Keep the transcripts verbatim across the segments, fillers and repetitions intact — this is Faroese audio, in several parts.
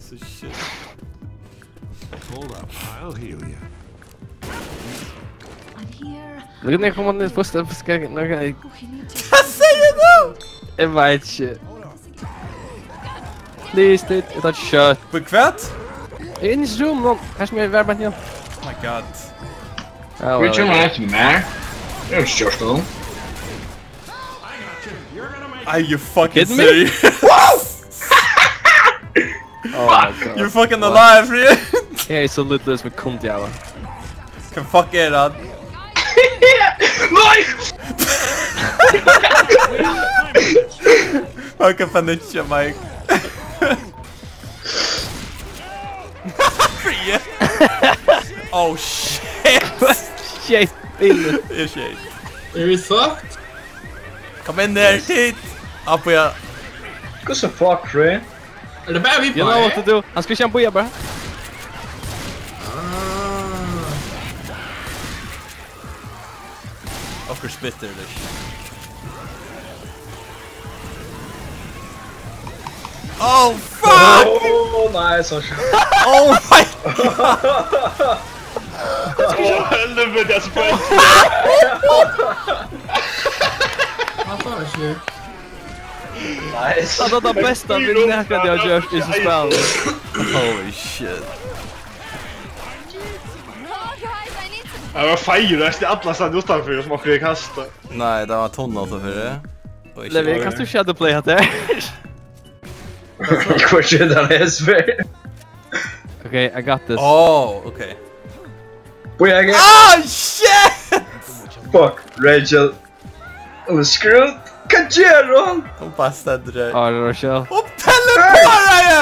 So shit. Hold up, I'll heal you. I'm here. Look at me, come on, this first step. Skal jeg, nå kan jeg Oh, you need to. Hva sigur tú? Jeg vet ikke. Please, dude. Jeg tar ikke kjøtt. På hvat? In this room, man. Her skal jeg være blant annet. Oh my god. Ja, Which ja, one ja. Has to be mad? It was just on. Are you fucking Kidding me? serious? Oh my god. You're fucking alive, dude. Jeg er så lydløs med kunt, jævla. Hva fuck er det? Nei! Fucking panikk, Mike. Free. Oh shit. Shit, Bill. Det er shit. Are we fucked? Kom inn her, tit. Apoja. Hvussu fuck, Free? Er det bare vi på You know what to do. Han skal ikke ha en boja, bro. Ah. Okkurt splitter, det. Oh fuck! Oh, nei, så skjønt. Oh my god! Helvete, jeg spør. Hva faen er det? Nice. Ja, det er det beste vi noen gang har gjort i sin spill. Holy shit. Oh, guys, I need some. Jeg var feil, jeg stod alle steder utenfor som akkurat kastet. Nei, det var tunna til før. Og ikke Levi, kan du shadowplay hatt her? Hvor skjer det, jeg spør? Okay, I got this. Oh, okay. Boy, I get Oh shit! Fuck, Rachel. Hun er screwed. Hva gjør hun? Hon bara stendur her. Ja, det var chill. Hon teleportar ju!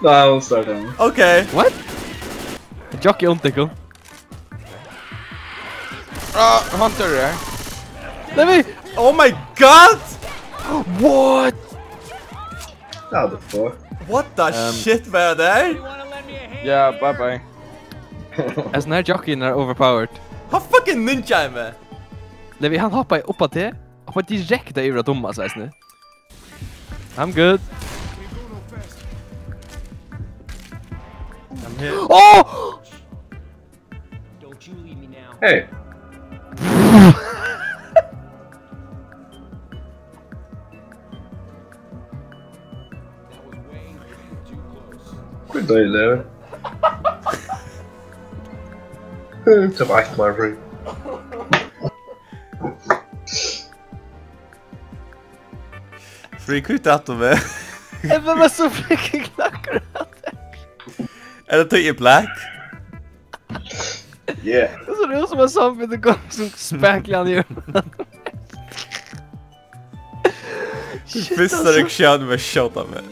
Nei, hun starter nå. Okay. What? Jockey ondt, ikke? Ah, Hunter er her. Levi! Oh my god! What? Ja, det får. What the shit var det der? Ja, bye bye. Altså, den her jockeyen er overpowered. Han fucking ninja med. Levi, han hoppar ju upp av det. Hoppar direkte över av Thomas, veist ni. I'm good. I'm here. Oh! Hey. Hva er det, Levi? Tað var eitt meir free. Free, hvat er det med? Jeg ble bare så freaking knakket. Er det tøy i black? Yeah. Det ser ut som en zombie, det kom som spekler han i hjørnet. Shit, Første altså. reaksjon med shot av meg.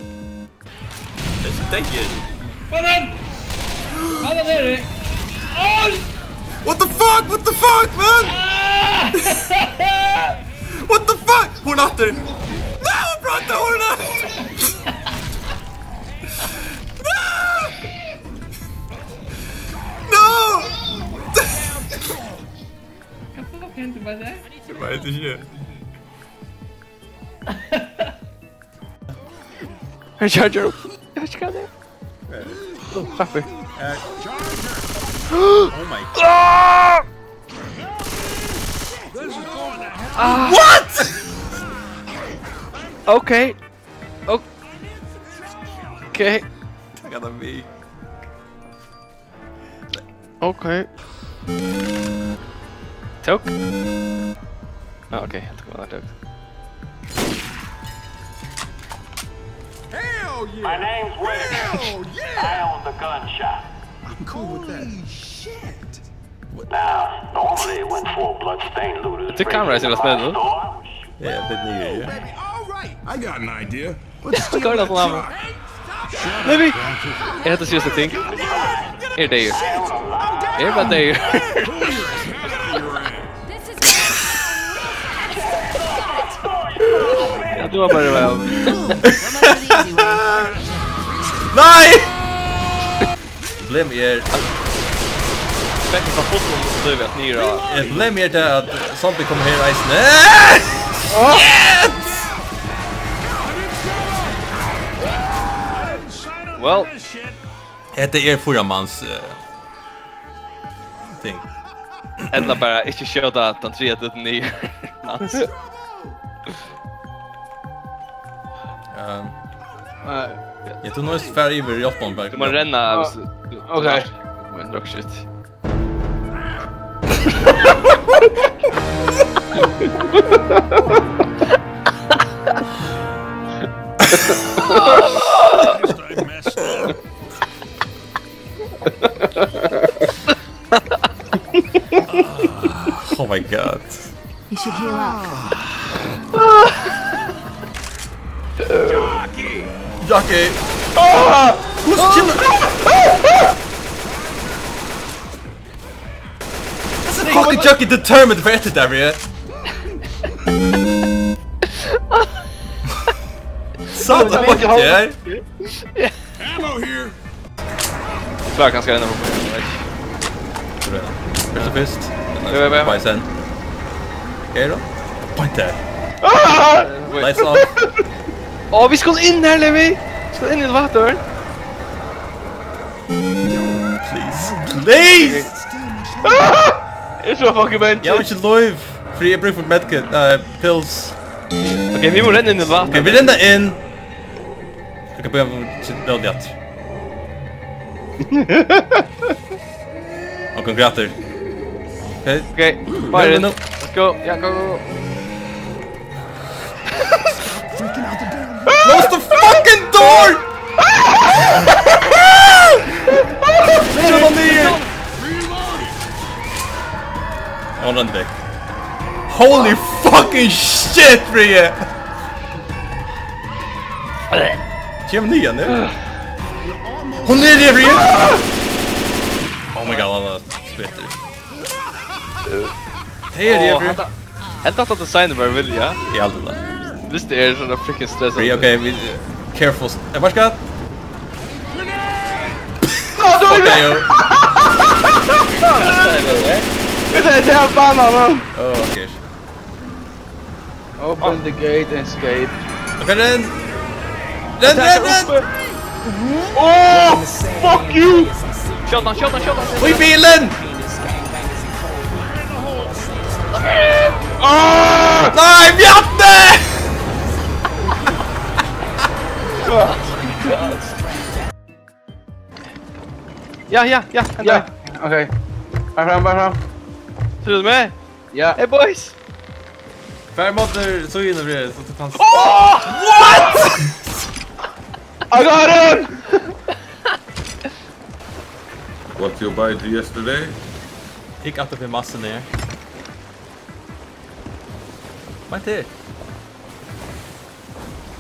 Det er ikke det. Hva er den? Hva er det der? Åh! What the fuck? What the fuck, man? What the fuck? Hon after. No, bro, det var det. No! No! Hva fuck hendte bare der? Jeg vet ikke. En charger. Jeg vet ikke hva det er. Oh, fuck me. Oh my god. What? Okay. O-, okay. Taka tað við. Okay. Tók. Ah, okay, helt det var tók. My name's Winner. I own the gun shop. I'm cool with that. Now, normally when four bloodstained looters Tykk kameraið er spennandi. Ja, det er nye. Baby, all right. I got an idea. Hva er det for noe? Levi! Er dette seriøst ting? Er det jo? Er det det? This is Ja, du har bare vært. Nei! Problemet er at... Fekk en fotball, og så dør vi at nyra. Ja, problemet er det at zombie kommer her, eisen. Shit! Well. Hetta er fýra mans, eh, ting. Ella bara ikki skjóta tann triðja duttin niður. Hans. Ehm, Nei. Ja, tú noyðist fara yvir í hjálpan, bara. Tú má renna, Ah, hvis du, du, ok. Men rock shit. Oh my god. You should heal up. Jockey! Ah! Who's killing? This is fucking Jockey determined for it, Daria. Satan, fuck yeah. Ammo here. Klárar kanska enn at hoppa, eg veit ikki. Fyrst og fyrst. Ja, ja, ja. Bæs enn. Okay, da. Point there. Ah! Lights off. Å, vit skulu inn her, Levi! Vit skulu inn í vatn. Please. Please! Ah! Eg er so fucking bent. Eg havi ikki lív. Free, eg brúki for medkit, eh, pills. Ok, vit mugu renna inn í vatn. Ok, vit renna inn. Eg kann byrja við lóðið aftur. Og konkurrentar. Ok. Ok, fire. Let's go. Ja, go, go, go. Close the fucking door! Kjøp hann niður! Hold on, Dick. Holy fucking shit, Brie! Kemur niðan, ja? Hon er her, Brie! Oh my god, hann er spittur. Hey, er Brie? Hetta, hetta designið var vilja. Eg haldi tað. Hvis tað er sånn freaking stressandi. Brie, ok, vit, careful. Eh, hvat skal? Nå, du er... Vent, det er banan, mann. Oh, ok. Open the gate and escape. Ok, renn! Renn, renn, renn! Oh, fuck you! Skjót hann, skjót hann, skjót hann! Í bilin! Ah! Nei, Bjarni! Ja, ja, ja, ja, ok. Bara fram, bara fram. Trúði tú meg? Ja. Hey, boys! Far móti síðuni, Brie, so tú kanst... Oh! What? I got him! What you buy yesterday? Hygg aftur fyri massuni her. Beint her.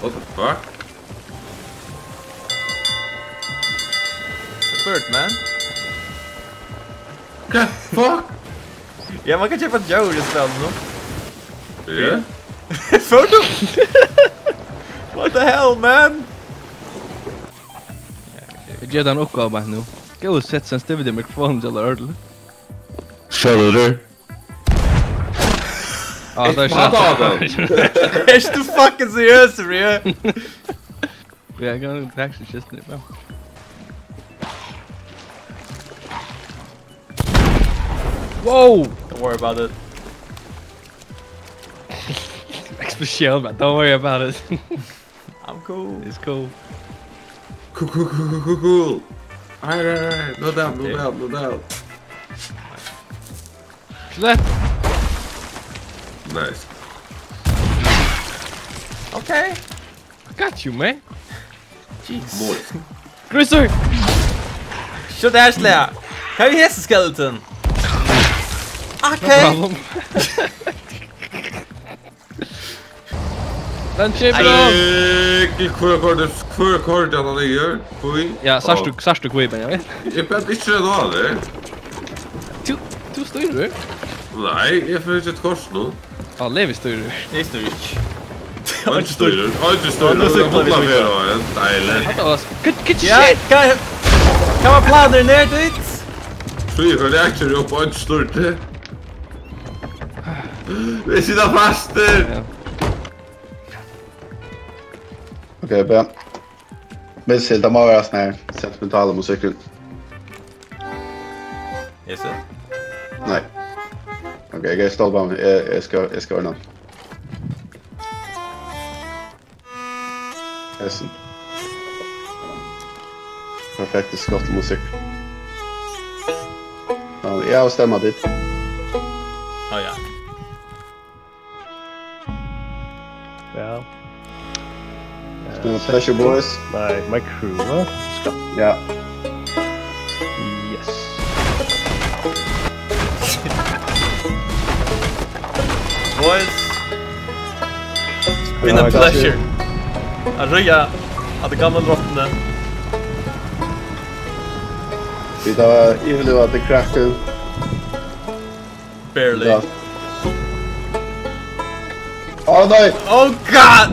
What the fuck? It's a bird, man. Hvat fuck? Ja, man kann keypa djór í spælinum. Ja. Fór tú? What the hell, man? Eg geri tær eina uppgávu beint nú. Góði, set sensitivity á mikrofonini hjá tær ordiliga. Skjønner du? Ah, tað er... Hvat skjótt. Av dem? Ert tú fucking seriøs, Brie? Yeah, I'm gonna actually just nip now. Whoa! Don't worry about it. Explosion, man. Don't worry about it. I'm cool. It's cool. Cool, cool, cool, cool, cool, cool. Alright, alright, alright. No doubt, no doubt, no doubt. Slap. Nice. Okay. I got you, man. Jeez. Moist. Grisur! Skjót Ashley! Hvar er hesin skeleton? Okay. No problem. Den kemur á. Ei, hvør koyrdi, hvør koyrdi hann niður? Hví? Ja, sært tú, sært tú hví, Benjamin? Eg bað ikki renna á teg. Tú, tú stýrir. Nei, eg fái ikki eitt kort nú. Á, Levi stýrir. Eg stýri ikki. Einki stýrir, einki stýrir. Nú sykla vit víðari. Deiligt. Hatta var good, good shit. Ja, hvat, hvat var planurin her, dude? Trý, hvat er actually upp á einki stýrdi? Vit sita fastir. Ja. Ok, Ben. Minst til, tað má vera sånn her sentimentala musikkur. Yes, sir. Nei. Ok, eg skal bara, eg, eg skal, eg skal ordna. Hesin. Perfekt skottelmusikk. Ja, eg havi stemma ditt. Ó ja. Ja. Spela Pleasure Boys. Nei, my crew, va? Ja. Yes. Boys. Been a Ja, pleasure. At ríða at gamla drottni. Vit hava yvirlivað til Kraken. Barely. Ja. Á nei! Oh god!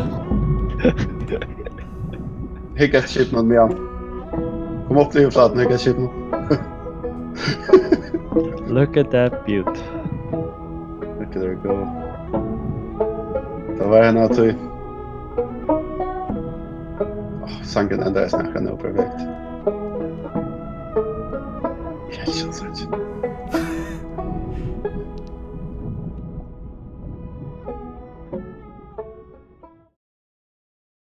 Hygg eftir skipinum, Mian. Kom upp til yvirflatan, hygg eftir skipinum. Look at that beaut. Look at her go. Tað var hana tí. Åh, sangen endar eg snakka nú, perfekt. Yes, yes, yes.